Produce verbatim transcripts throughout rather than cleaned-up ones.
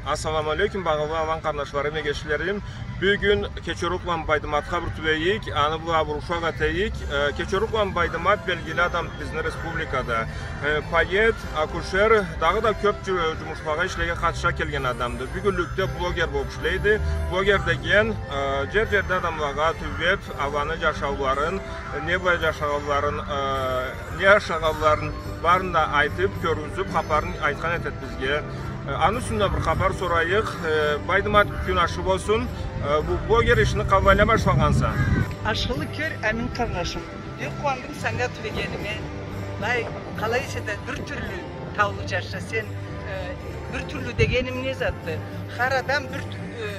Ассаламу алейкум, багъалы алан къарнашларым, эгечлерим. Бюгюн Кечерукланы Байдыматха бир тюбейик, аны бла бир ушакъ этейик. Э, Кечерукланы Байдымат белгили адам бизни республикада. Э, поэт, акушер, дагъыда кёп джу-, джумушлагъа, ишлеге къатыша келген адамды. Бюгюнлюкде блогер болуб ишлейди. Блогер деген, э, джер-джерде адамлагъа тюбеб, аланы джашауларын, не бла джашагъанларын, э, не ашагъанларын барын да айтыб, кёргюзюб, хапарын айтхан этеди бизге. Э, аны юсюнде бир хапар сорайыкъ. Э, Байдымат, кюн ашхы болсун. Э, бу блогер ишни къалайла башлагъанса? Ашхылыкъ кёр, Амин къарнашым. Бек къууандым санга тюбегениме. Былай, къалай эсе да бир тюрлю таулу джашса сен, э, бир тюрлю дегеним не затды? Хар адам бир тю-, э,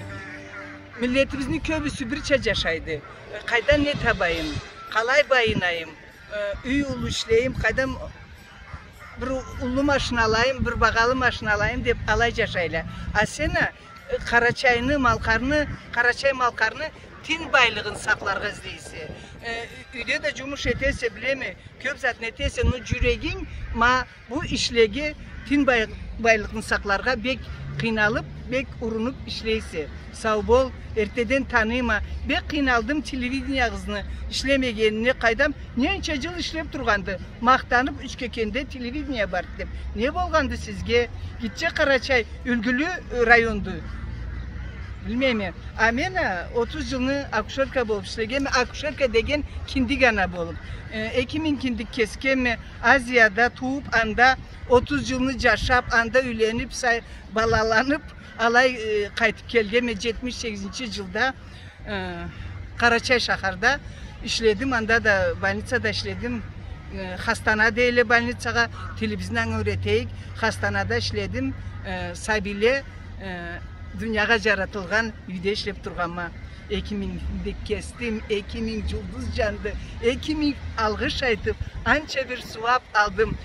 миллетибизни кёбюсю бирча джашайды. Э, къайдан не табайым, къалай байынайым, э, юй уллу ишлейим, къайдан бир у-, уллу машина алайым, бир багъалы машина алайым деб алай джашайла. А сен а, э, Къарачайны, Малкъарны, Къарачай-Малкъарны тин байлыгъын сакъларгъа излейсе. Э, ю-, юйде да джумуш этесе, билеме, кёб затны этесе, но джюрегинг ма бу ишлеге, тин бай-, байлыкъны сакъларгъа бек къыйналыб, бек урунуб ишлейсе. Сау бол, эртеден таныйма. Бек къыйналдым телевидениягъызны ишлемегенине, къайдам, ненча джыл ишлеб тургъанды. Махтаныб Учкекенде телевидение барды деб. Не болгъанды сизге? Гитче Къарачай юлгюлю, э, районду. Билмейме. А мен а отуз джылны акушерка болуб ишлегенме, акушерка деген киндик ана болуб. Э, эки минг киндик кесгенме, Азияда тууб, анда отуз джылны джашаб, анда юйлениб, сай-, балаланыб, алай, э, къайтыб келгенме джетмиш сегизинчи джылда, э, Къарачай шахарда ишледим, анда да больницада ишледим. Э, хастана дейле больницагъа, тилибизни анга юретейик. Хастанада ишледим, э, сабийле, э, дуниягъа джаратылгъан юйде ишлеб тургъанма. Эки минг киндик кесдим, эки минг джулдуз джанды, эки минг алгъыш айтыб, анча бир сууаб алдым.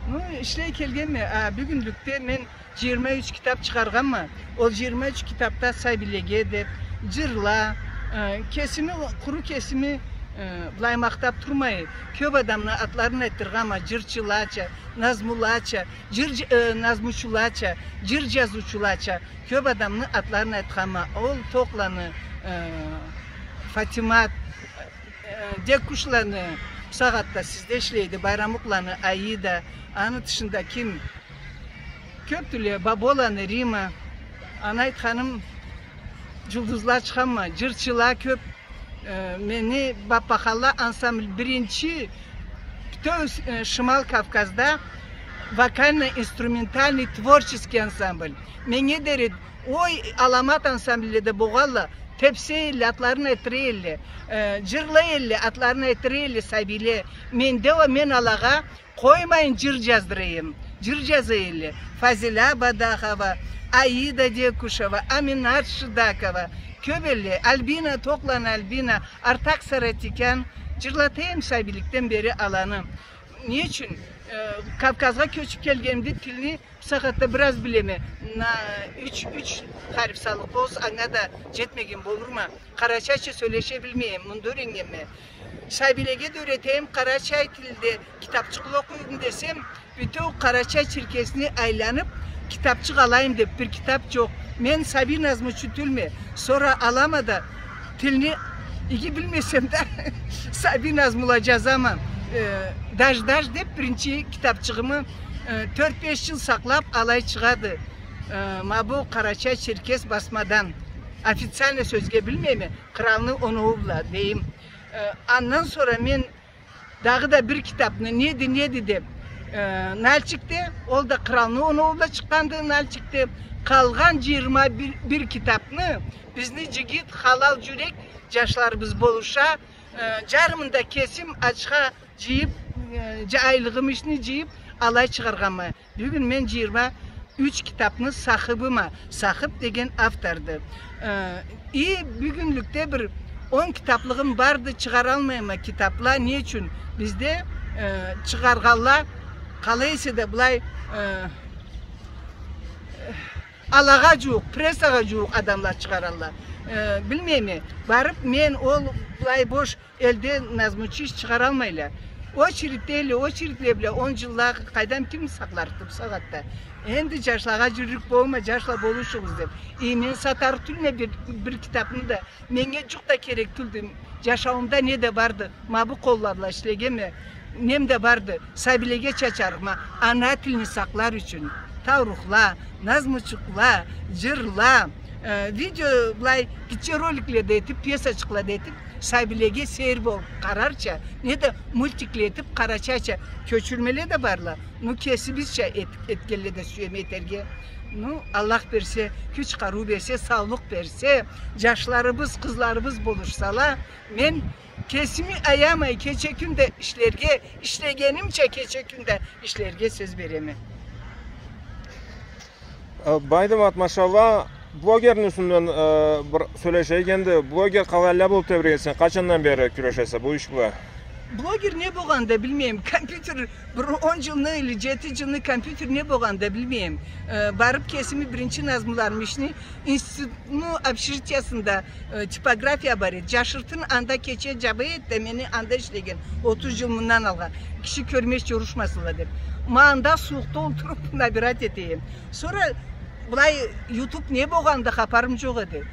Ну, ишлей келгенме, а, бюгюнлюкде мен джыйырма юч китаб чыгъаргъанма. Ол джыйырма юч китабда сабийлеге деб, джырла, э, кесими, къуру кесими, э, былай махтаб турмай, кёб адамны атларын айтдыргъанма, джырчылача, назмулача, джыр дж-, э, назмучулача, джыр джазыучулача. Кёб адамны атларын айтханма, ол Токъланы, э, Фатимат, э, Декушланы, бусагъатда сизде ишлейди, Байрамукъланы Аида, аны тышында ким? Кёбдюле, Баболаны Рима, аны айтханым, джулдузла чыгъанма, джырчыла кёб, Э, мени Баппахалла ансамбль биринчи бютеу, э, Шимал Кавказда вокально-инструментальный творческий ансамбль. Меннге дери, ой, аламат ансамбльле да болгъалла, тепсе элле, атларын айтдыра элле, э, джырлай элле, атларын айтдыра элле сабийле. Менде уа мен алагъа къоймайын джыр джаздырайым. Джыр джаза элле. Фазиля Бадахова, Аида Декушева, Аминат Шидакова. Кёб элле. Альбина, Токъланы Альбина, Артак Саратикян. Джырлатайым сабийликден бери аланы. Не ючюн? Э, Кавказгъа кёчюб келгенимде тилни бусагъатда бир аз билеме. На юч, юч хариф саллыкъ болса, анга да джетмеген болурма. Къарачайча сёлеше билмейме, мында юйреннгенме. Сабийлеге да юретейим, къарачай тилде китабчыкъла окъуюм десем, бютеу Къарачай-Черкесни айланыб, китабчыкъ алайым деб, бир китаб джокъ. Мен сабий назмучу тюлме, сора алама да, тилни иги билмесем да, сабий назмула джазама. Э, Даж-даж деб биринчи китабчыгъымы, э, тёрт-беш джыл сакълаб, алай чыгъады. Э, ма бу къарачай-черкес басмадан. Официально сёзге билмейме, Къралны оноуу бла, дейим. Э, андан сора мен дагъыда бир китабны, неди, неди деб, э, Нальчикде, ол да Къралны оноуу бла чыкъгъанды Нальчикде. Къалгъан джыйырма бир, бир китабны бизни джигит, халал джюрек джашларыбыз болуша, э, джарымын да кесим ачха джыйыб, э, джа-, айлыгъым ишни джыйыб, алай чыгъаргъанма. Бюгюн мен джыйырма юч китабны сахыбыма, сахыб деген авторду. Э, и бюгюнлюкде бир он китаблыгъым барды, чыгъаралмайма китабла. Не ючюн? Бизде, э, чыгъаргъанла, къалай эсе да былай, э, алагъа джууукъ, прессагъа джууукъ адамла чыгъаралла. Э, билмейме, барыб мен ол былай бош элде назмучу иш чыгъаралмайла. Очередь дейле, очередле бла он джылла къайдам, ким сакъларыкъды бусагъатда? Энди джашлагъа джюрюрюк болма, джашла, болушугъуз деб. И мен сатарыкъ тюлме бир, бир китабны да. Меннге джукъ да керек тюлдю. Джашауумда не да барды, ма бу къолла бла ишлегенме, нем да барды. Сабийлеге чачарыкъма ана тилни сакълар ючюн. Таурухла, назмучукъла, джырла, э, видео, былай, гитче роликле да этиб, пьесачыкъла да этиб, сабийлеге сейир болуб къарарча, не да мультикле этиб къарачача кёчюрмеле да барла. Ну, кесибизча эт-, этгенле да сюеме этерге. Ну, Аллах берсе, кюч-къарыу берсе, саулукъ берсе, джашларыбыз, къызларыбыз болушсала, мен кесими аямай, кече-кюн да ишлерге, ишлегенимча кече-кюн да ишлерге сёз береме. Э, Байдымат, машалла, блогерни юсюнден, э, бир сёлешейик энди. Блогер къалайла болуб тебрегенсе, къачандан бери кюрешесе бу иш бла? Блогер не болгъанын да билмейме. Компьютер, бир он джылны или джети джылны компьютер не болгъанын да билмейме. Э, барыб кесими биринчи назмуларымы ишни институтну общежитиясында, э, типография бар эди. Джашыртын анда кече джаба эди да, мени анда ишлеген. Отуз джыл мындан алгъа. Киши кёрмез, джорушмасынла деб. Ма анда сууукъда олтуруб набирать этеме. Сора былай ютуб не болгъанын да хапарым джокъ эди.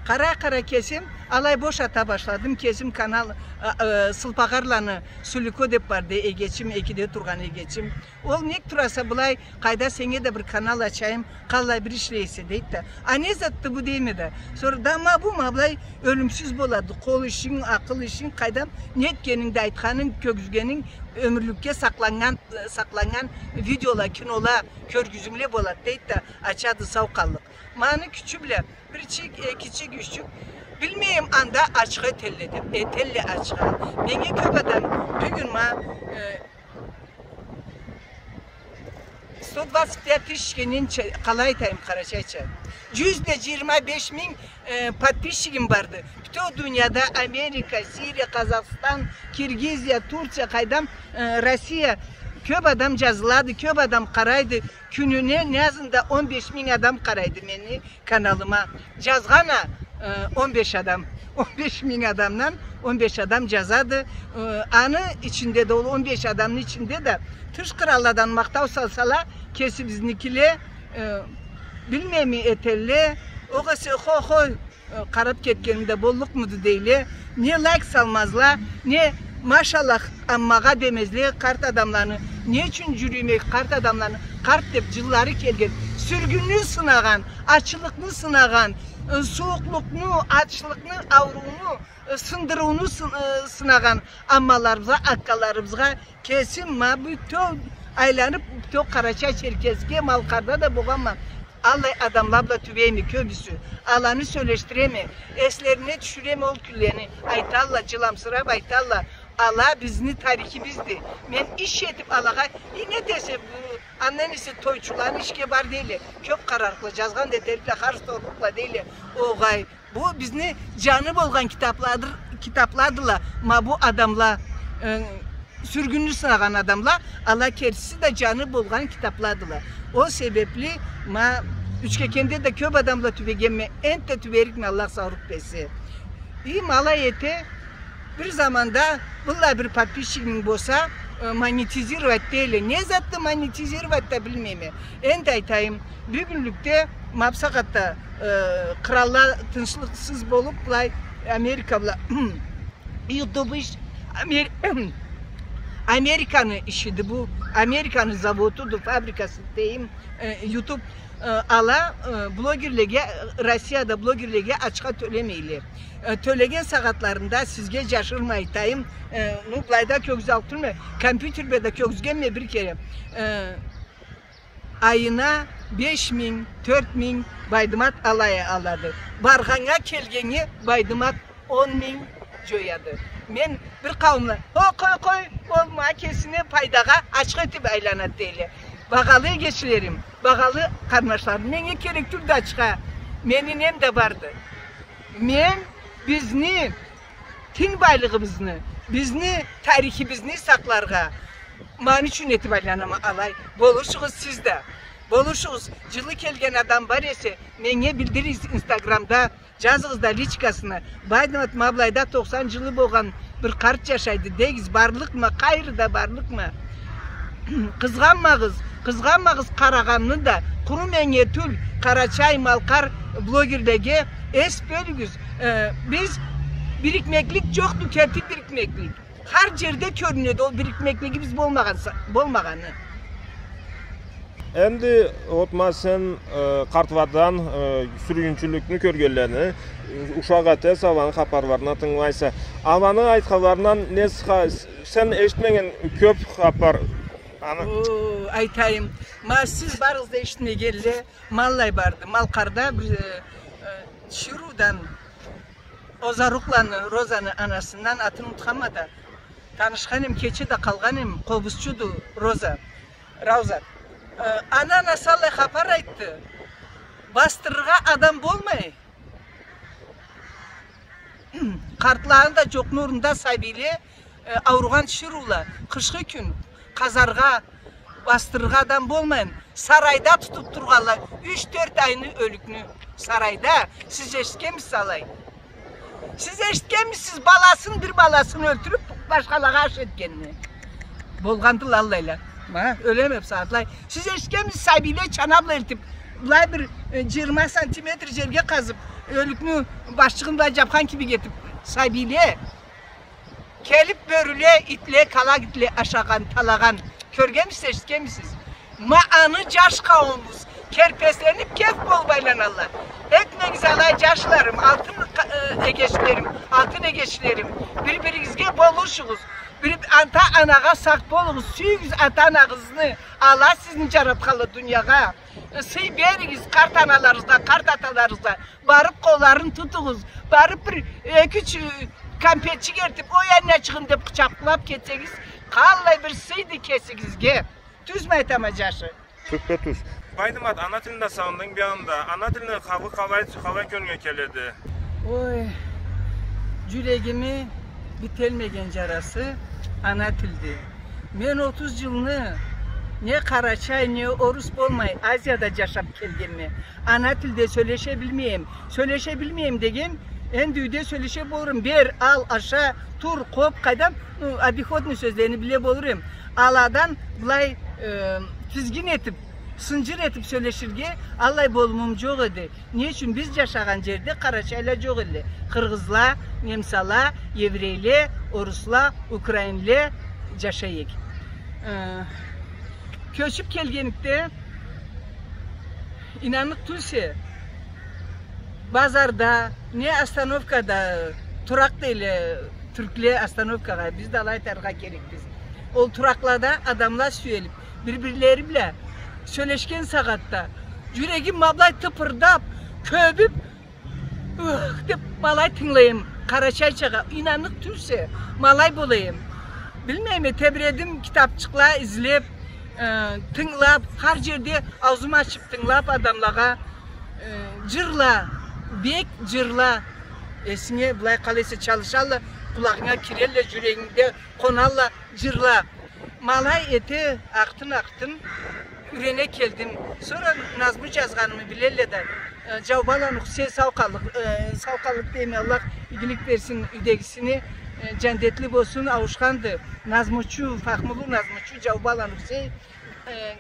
Къарай-къарай кесим, алай бошата башладым. Кесим канал, э, э, Сылпагъарланы Сулико деб барды, эгечим, экиде тургъан эгечим. Ол: «Нек тураса былай, къайда, сеннге да бир канал ачайым, къаллай бир ишлейсе», — дейди да. «А не затды бу?» — дейме да. Сора да ма бу, ма былай ёлюмсюз болады. Къол ишинг, акъыл ишинг, къайдам, не этгенинг да, айтханынг, кёргюзгенинг ёмюрлюкге сакъланнган, сакъланнган видеола, кинола, кёргюзюмле болады, дейди да, ачады, сау къаллыкъ. Ма аны кючю бла бирчик, экичик, юччюк, билмейме, анда ачха этелле деб, этелле ачха. Меннге кёб адам бюгюн ма, э, сто двадцать пять тысяч кенен че-, къалай айтайым къарачайча? Джюз да джыйырма беш минг, э, подписчигим барды. Бютеу дунияда, Америка, Сирия, Казахстан, Киргизия, Турция, къайдам, э, Россия. Кёб адам джазылады, кёб адам къарайды. Кюнюне не азында он беш минг адам къарайды мени каналыма. Джазгъан а, э, он беш адам. Он беш минг адамдан он беш адам джазады. Э, аны ичинде да, ол он беш адамны ичинде да тыш къралладан махтау салсала, кесибизникиле, э, билмейме, этелле. Огъесе хо-хо, э, къараб кетгеним да боллукъмуду дейле. Не лайк салмазла, не машаллах аммагъа демезле къарт адамланы. Не ючюн джюрюйме къарт адамланы, къарт деб, джыллары келген, сюргюнню сынагъан, ачлыкъны сынагъан, э, сууукълукъну, ачлыкъны, аурууну, э, сындырыуну сын-, э, сынагъан аммаларыбызгъа, аккаларыбызгъа, кесим ма бютеу айланыб, бютеу Къарачай-Черкесге, Малкъарда да болгъанма. Аллай адамла бла тюбейме кёбюсю. Аланы сёлешдиреме. Эслерине тюшюреме ол кюнлени. Айталла, джыламсыраб айталла. Ала бизни тарихибизди. Мен иш этиб алагъа, и не десе бу, андан эсе тойчуланы ишге бар дейле. Кёб къарарыкъла, джазгъан да этерикле, харс сорурукъла дейле. Огъай, бу бизни джаны болгъан китабладыр, китабладыла, ма бу адамла, э, сюргюнню сынагъан адамла, ала кертиси да джаны болгъан китабладыла. Ол себебли ма Учкекенде да кёб адамла тюбегенме, энтда тюберикме, Аллах саулукъ берсе. И ма алай эте, бир заманда быллай бир подписчигинг болса, э, монетизировать дейле. Не затды монетизировать да билмейме. Энди айтайым, бюгюнлюкде ма бусагъатда, э, къралла тынчлыкъсыз болуб, былай Америка бла ютуб иш, Амер-, Американы ишиди бу, Американы заводуду, фабрикасы дейим, э, ютуб, э, ала, э, блогерлеге, Россияда блогерлеге ачха тёлемейле. Э, тёлеген сагъатларында сизге джашырмай айтайым, э, ну, былайда кёргюзаллыкъ тюлме, компьютер бла да кёргюзгенме бир кере. Э, Айына беш минг, тёрт минг Байдымат алай алады. Баргъаннга, келгеннге Байдымат он минг джояды. Мен бир къауумла, о, къой, къой, ол ма кесине пайдагъа ачха этиб айланады дейле. Багъалы эгечлерим, багъалы къарнашларым, меннге керек тюлдю ачха. Мени нем да барды. Мен бизни тин байлыгъыбызны, бизни тарихибизни сакъларгъа, ма аны ючюн этиб айланама алай. Болушугъуз сиз да. Болушугъуз. Джылы келген адам бар эсе, меннге билдиригиз инстаграмда, джазыгъыз да личкасына. Байдымат ма былайда токъсан джылы болгъан, Бир къарт джашайды дегиз, барлыкъма, къайрыда барлыкъма. Къызгъанмагъыз, къызгъанмагъыз Къарагъанны да, къуру меннге тюл, къарачай-малкъар блогерлеге эс бёлюгюз. Э, биз бирикмеклик джокъду, кертип бирикмеклик. Хар джерде кёрюнеди ол бирикмеклигибиз болмагъан са-, болмагъаны. Энди, вот, ма сен, э, къартладан, э, сюргюнчюлюкню кёргенлени, э, ушакъ этесе, аланы хапарларына тынгылайса. Аланы айтханларындан не сха-, сен эшитмеген кёп хапар, аны. О, айтайым. Ма сиз барыгъыз да эшитмегенле, ма аллай барды. Малкъарда бир, э, э, тиширыудан Озарукъланы, Розаны анасындан, атын унутханма да. Танышхан эм, кече да къалгъан эм, къобузчуду Роза. Раузат. Э, аны анасы аллай хапар айтды. Басдырыргъа адам болмай. Къартланы да джокъну орнунда сабийле, э, ауругъан тиширыула, къышхы кюн, къазаргъа, басдырыргъа адам болмайын, сарайда тутуп тургъанла юч-тёрт айны ёлюкню. Сарайда, сиз эшитгенмисиз алай? Сиз эшитгенмисиз, баласын, бир баласын ёлтюрюп, башхалагъа аш этгенни? Болгъандыла аллайла. Ма, ёлеме бусагъатлай. Сиз эшитгенмисиз, сабийле чана бла элтип, былай бир, э, джыйырма сантиметр джерге къазып, ёлюкню башчыгъын былай джапхан кибик этип, сабийле келип, бёрюле, итле, къалакъ итле ашагъан, талагъан. Кёргенмисиз, эшитгенмисиз? Ма аны джаш къауумубуз керпесленип, кеф болуп айланалла. Этмегиз алай, джашларым, алтын къа-, э, эгечлерим, алтын эгечлерим. Бир-биригизге болушугъуз. Бир, ата-анагъа сакъ болугъуз, сюйюгюз ата-анагъызны. Алай сизни джаратханла дуниягъа. Сый беригиз къарт аналарыгъызгъа, къарт аталарыгъызгъа. Барып къолларын тутугъуз. Барып бир эки-юч, э, кампетчик элтип, ой, аннячыгъым деп къычакълап кетсегиз, къаллай бир сыйды кесигизге. Тюзмю айтама, джашы? Тюппе-тюз. Байдымат, ана тилни да сагъындынг бир анда. Ана тилни къабыл къалай, къалай кёлюнге келеди? Ой, джюрегими бителмеген джарасы ана тилди. Мен отуз джылны не къарачай, не орус болмай, Азияда джашап келгенме. Ана тилде сёлеше билмейме. Сёлеше билмейме деген, энди юйде сёлеше болурма. Бер, ал, аша, тур, къоп, къайдам, ну, обиходный сёзлени биле болурма. Аладан былай, э, тизгин этип, сынджыр этип сёлеширге аллай болумум джокъ эди. Не ючюн, биз джашагъан джерде къарачайла джокъ элле. Къыргъызла, немсала, еврейле, орусла, украинле джашай эк. Э, кёчюп келгенликде, ийнанныкъ тюлсе, базарда, не остановкада, туракъ дейле, тюркле остановкагъа, биз да алай айтыргъа керекбиз. Ол туракълада адамла сюелип, бир-бирлери бла сёлешген сагъатда, джюрегим ма былай тыпырдап, кёбюп, ух деп, ма алай тынгылайма, къарачайчагъа, ийнанныкъ тюлсе, ма алай болайма. Билмейме, тебиредим, китапчыкъла излеп, э, тынгылап, хар джерде аузум ачып тынгылап адамлагъа, э, джырла, бек джырла. Эсинге былай къалай эсе чалышалла, къулагъынга кирелле, джюрегингде къоналла джырла. Ма алай эте, акътын-акътын юрене келдим. Сора назму джазгъанымы билелле да, э, Джаубаланы Хусей, сау къаллыкъ, э, сау къаллыкъ дейме, Аллах игилик берсин, юйдегисине, э, джандетли болсун, ауушханды. Назмучу, фахмулу назмучу Джаубаланы Хусей, э,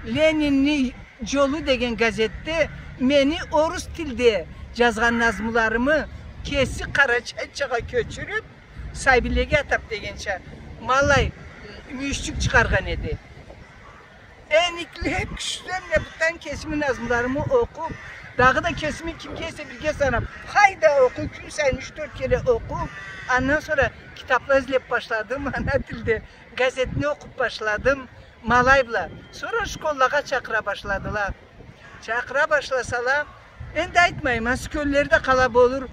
«Ленинни джолу» деген газетде мени орус тилде джазгъан назмуларымы кеси къарачайчагъа кёчюрюп, сабийлеге атап дегенча, ма алай, мюйюшчюк чыгъаргъан эди. Эниклеп, кючсем да, бутдан кесими назмуларымы окъуп, дагъыда кесими кимге эсе бирге санап, хайда окъу, кюн сайын юч-тёрт кере окъу. Андан сора китапла излеп башладым, ана тилде газетни окъуп башладым. Ма алай бла. Сора школлагъа чакъыра башладыла. Чакъыра башласала, энди айтмайма, сёлешиуле да къала болур.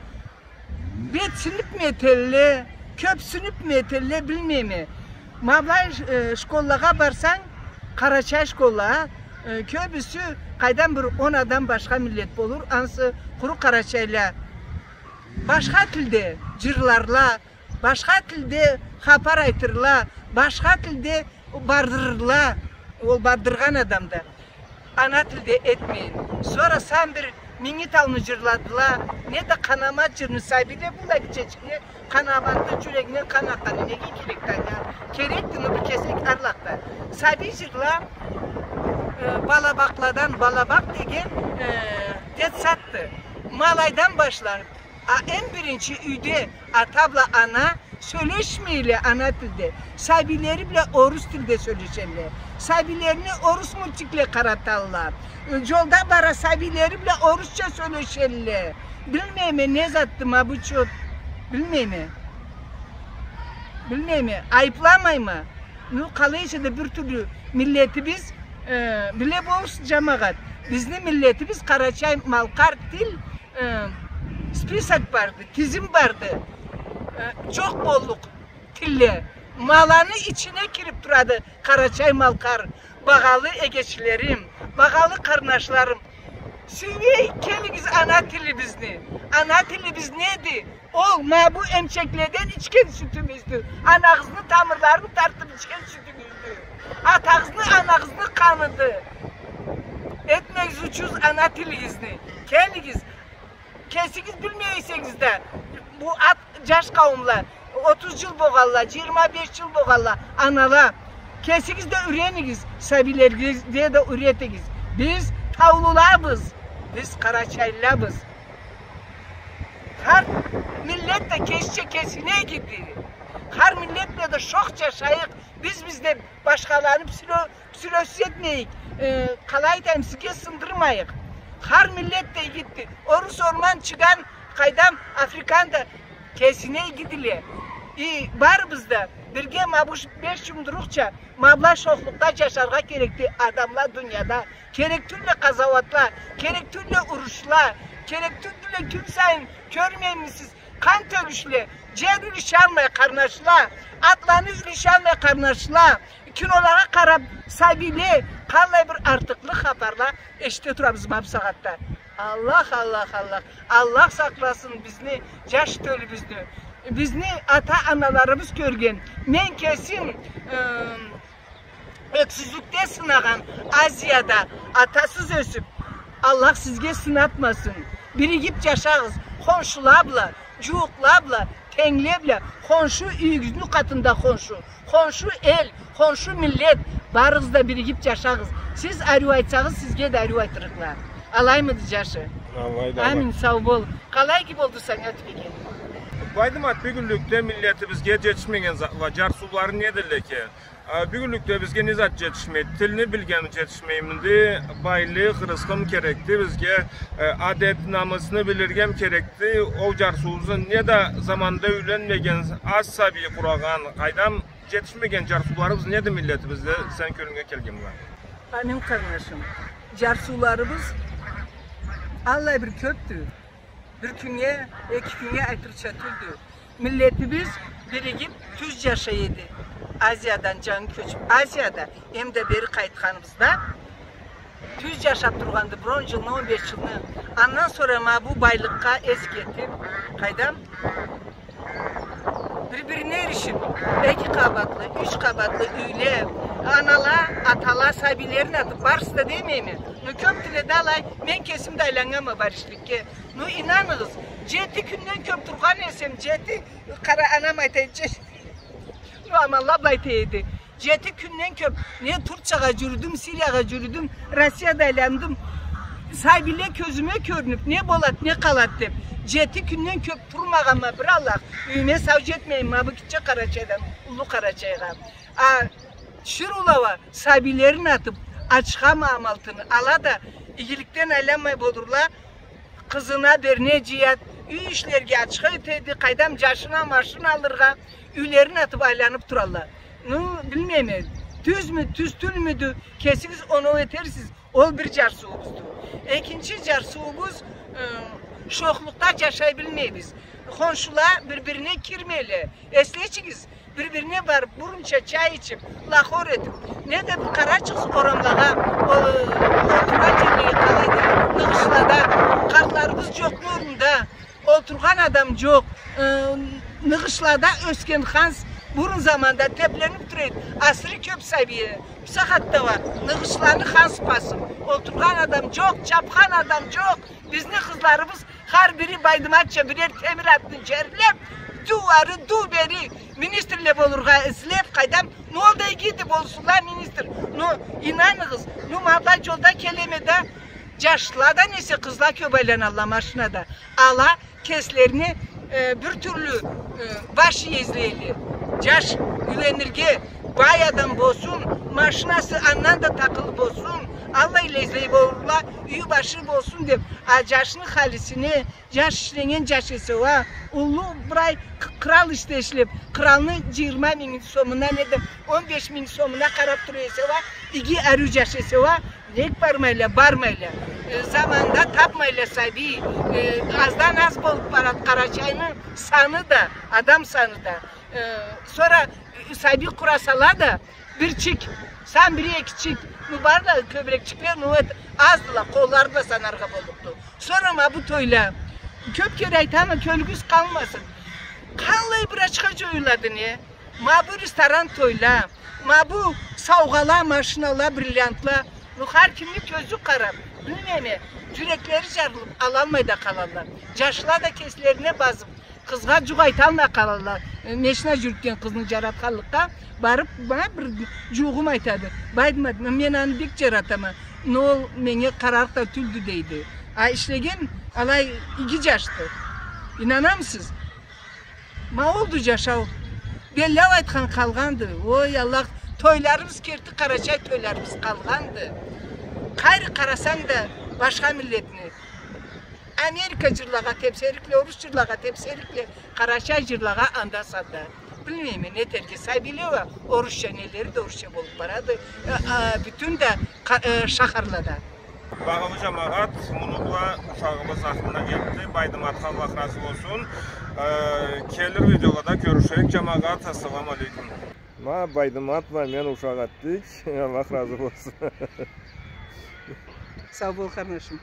Бетсинип ми этелле, кёпсюнюп му этелле, билмейме. Ма былай, э, школлагъа барсанг, къарачай школла, э, кёбюсю, къайдам, бир он адам башха миллет болур, ансы къуру къарачайла. Башха тилде джырларла, башха тилде хапар айтырла, башха тилде бардырырла, ол бардыргъан адам да. Ана тилде этмейин. Сора сен бир Минги тауну джырладыла, неда Къанамат джырны, сабийле, быллай гитчечикни, Къанаматны джюрегинден къан акъгъаны неге керекди анга? Керекди, ну, бир кесек арлакъда. Сабий джырла, э, балабакъладан, балабакъ деген, э, детсадды. Ма алайдан башланыб, а эм биринчи юйде ата бла ана сёлешмейле ана тилде. Сабийлери бла орус тилде сёлешелле. Сабийлерине орус мультикле къараталла. Э, джолда бара сабийлери бла орусча сёлешелле. Билмейме, не затды ма бу чот. Билмейме. Билмейме. Айыбламайма. Ну, къалай эсе да бир тюрлю миллетибиз, э, биле болурсуз, джамагъат. Бизни миллетибиз къарачай-малкъар тил, э, список барды, тизим барды. Э, джокъ боллукъ тилле. Ма аланы ичине кириб турады къарачай-малкъар. Багъалы эгечлерим, багъалы къарнашларым, сюймей келигиз ана тилибизни. Ана тилибиз неди? Ол ма бу эмчекледен ичген сютюбюздю. Анагъызны тамырларын тартыб ичген сютюбюздю. Атагъызны, анагъызны къаныды. Этмегиз учуз ана тилигизни. Келигиз, кесигиз билмей эсегиз да, бу ат, джаш къауумла, отуз джыл болгъанла, джыйырма беш джыл болгъанла, анала, кесигиз да юренигиз, сабийлеригизге да юретигиз. Биз таулулабыз, биз къарачайлылабыз. Хар миллет да кесича кесине игиди. Хар миллет бла да шох джашайыкъ. Биз, биз да башхаланы псилё-, псилёсюз этмейик. Э, къалай айтайым, сизге сындырмайыкъ. Хар миллет да игиди. Орус, орман, чыган, къайдам, африкан да кесине игидиле. И барыбыз да бирге ма бу ш-, беш джумдурукъча, ма былай шохлукъда джашаргъа керекди адамла дунияда. Керек тюлле къазауатла, керек тюлле урушла, керек тюлле кюн сайын, кёрмеймисиз, къан тёгюшле, джер юлешалмай къарнашла, атланы юлешалмай къарнашла, кинолагъа къараб сабийле, къаллай бир артыкълыкъ хапарла эшите турабыз ма бусагъатда. Аллах, Аллах, Аллах, Аллах сакъласын бизни джаш тёлюбюзню. Бизни ата-аналарыбыз кёрген. Мен кесим, ым, ёксюзлюкде сынагъан Азияда атасыз ёсюб, Аллах сизге сынатмасын. Биригиб джашагъыз, хоншула бла, джууукъла бла, тенгле бла, хоншу, юйюгюзню къатында хоншу, хоншу эл, хоншу миллет, барыгъыз да биригиб джашагъыз. Сиз ариу айтсагъыз, сизге да ариу айтырыкъла. Алаймыды, джашы? Алайды, алай. Амин, сау бол. Къалай иги болду санга тюбеген? Байдымат, бюгюнлюкде миллетибизге джетишмеген затла, джарсыулары недиле экен? А, бюгюнлюкде бизге не зат джетишмейди? Тилни билген джетишмеймиди? Байлыкъ, рысхымы керекди бизге? Э, адет, намысны билиргеми керекди? Ол джарсыуубузну, неда заманда юйленмеген, аз сабий къурагъан, къайдам, джетишмеген джарсыуларыбыз неди миллетибизде, сени кёлюнге келген бла? Амин, къарнашым. Джарсыуларыбыз аллай бир кёбдю. Бир кюннге, эки кюннге айтырча тюлдю. Миллетибиз биригиб тюз джашай эди. Азиядан джангы кёчюб, Азияда, эмда бери къайтханыбызда тюз джашаб тургъанды бир он джылны, он беш джылны. Андан сора ма бу байлыкъгъа эс кетиб, къайдам, бир-бирине эришиб, эки къабатлы, юч къабатлы юйле, анала, атала сабийлерин атыб, барысы да демейме. Ну, кёбдюле да алай, мен кесим да айланнганма баришликге. Ну, ийнаныгъыз, джети кюнден кёб тургъан эсем, джети, къара, анам айта эди, ну, аманла былай дей эди. Джети кюнден кёб, не Турциягъа джюрюдюм, Сириягъа джюрюдюм, Россияда айландым. Сабийле кёзюме кёрюнюб, не болад, не къалад деб. Джети кюнден кёб турмагъанма, бир Аллах, юйюме сау джетмейим, ма бу гитче Къарачайдан, уллу Къарачайгъа. А тиширыула уа сабийлерин атыб, ачха амалтыны ала да, игиликден айланмай болурла, къызына берне джыяд, юй ишлерге ачха этеди, къайдам, джашына машин алыргъа, юйлерин атыб айланыб туралла. Ну, билмейме, тюзмю, тюз тюлмюдю, кесигиз оноу этерсиз, ол бир джарсыуубузду. Экинчи джарсыуубуз, э, шохлукъда джашай билмейбиз. Хоншула бир-бирине кирмейле. Эслечигиз, бир-бирине барыб, бурунча чай ичиб, лахор этиб, неда бир къарачыгъыз орамлагъа, ол, олтургъан джерлеге къалайды, ныгъышлада, къартларыбыз джокъ орнунда, олтургъан адам джокъ, э, ныгъышлада ёсген ханс, Бурун заманда тепленип тура эди. Асыры кёп сабийи. Бусагъатда уа ныгъышланы хан сыпасып олтургъан адам джокъ, чапхан адам джокъ. Бизни къызларыбыз хар бири Байдыматча бирер темир атны джерлеп, ду ары, ду бери министрле болургъа излеп, къайдам, не ол да игиди, болсунла министр. Но ийнаныгъыз, но ма былай джолда келеме да, джашла да несе, къызла кёп айланалла машинада. Ала кеслерине, э, бир тюрлю, э, баш иелейле. Джаш юйленирге, бай адам болсун, машинасы андан да такъылы болсун, аллай лезлей болурла, юй башы болсун деп, а джашны халисине, джаш ишленнген джаш эсе уа, уллу бир ай къ-, кърал ишде ишлеп, къралны джыйырма минг сомуна, неда он беш минг сомуна къарап тура эсе уа, иги ариу джаш эсе уа, нек бармайла, бармайла. Э, заманда тапмайла сабий, э, аздан аз болуп барад Къарачайны саны да, адам саны да. Э, сора, э, сабий къурасала да, бирчик, сам бир экичик, ну, барла кёбюрекчикле, ну, эт, аздыла, къоллары бла санаргъа боллукъду. Сора ма бу тойла. Кёп кере айтама, кёлюгюз къалмасын. Къаллай бир ачха джоюлады, не? Ма бу ресторан тойла, ма бу саугъала, машинала, бриллиантла. Ну, хар кимни кёзю къарап, билмейме, джюреклери джарылып, алалмай да къалалла. Джашла да кеслерине базып, къызгъа джукъ айталмай къалалла. Э, машина джюрютген къызны джаратханлыкъгъа барып, ма бир джууугъум айтады. Байдымат, мен аны бек джаратама. Но ол меннге къарарыкъ да тюлдю, дейди. А ишлеген алай иги джашды. Ийнанамысыз? Ма олду джашау. Беллау айтхан къалгъанды. Ой, Аллах, тойларыбыз, керти къарачай тойларыбыз къалгъанды. Къайры къарасанг да башха миллетни. Америка джырлагъа тепсерикле, орус джырлагъа тепсерикле, къарачай джырлагъа анда-санда. Билмейме, не этерге, сабийле уа орусча, нелери да орусча болуп барады. Э, э, бютюн да къа-, э, шахарлада. Багъалы джамагъат, муну бла ушагъыбыз ахырына джетди. Байдыматха Аллах разы болсун. Э, келир видеолада кёрюшейик, джамагъат. Ассаламу алейкум. Ма Байдымат бла мен ушакъ этдик. Аллах разы болсун. Сау бол, къарнашым.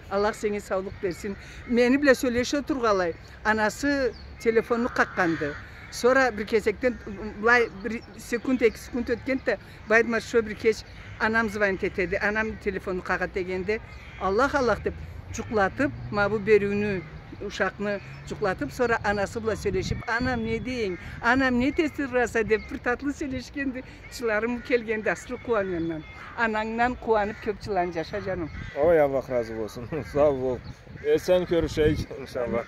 Аллах сеннге саулукъ берсин. Мени бла сёлеше тургъанлай, анасы телефонну къакъгъанды. Сора бир кесекден, былай, бир секунд, эки секунд ётгенди да, Байдымат, шо бир кеч, анам звонить этеди, анам телефонну къагъады дегенде, Аллах, Аллах деп, джукълатып, ма бу бериуню, ушакъны джукълатып, сора анасы бла сёлешип, «Анам, не дейинг? Анам, не этесе, Раса?» деп, бир татлы сёлешгенди. Джыларым келгенди, асыры къууаннгандан. Анангдан къууанып кёп джылланы джаша, джаным. Ой, Аллах разы болсун. Сау бол. Эсен кёрюшейик, иншаллах.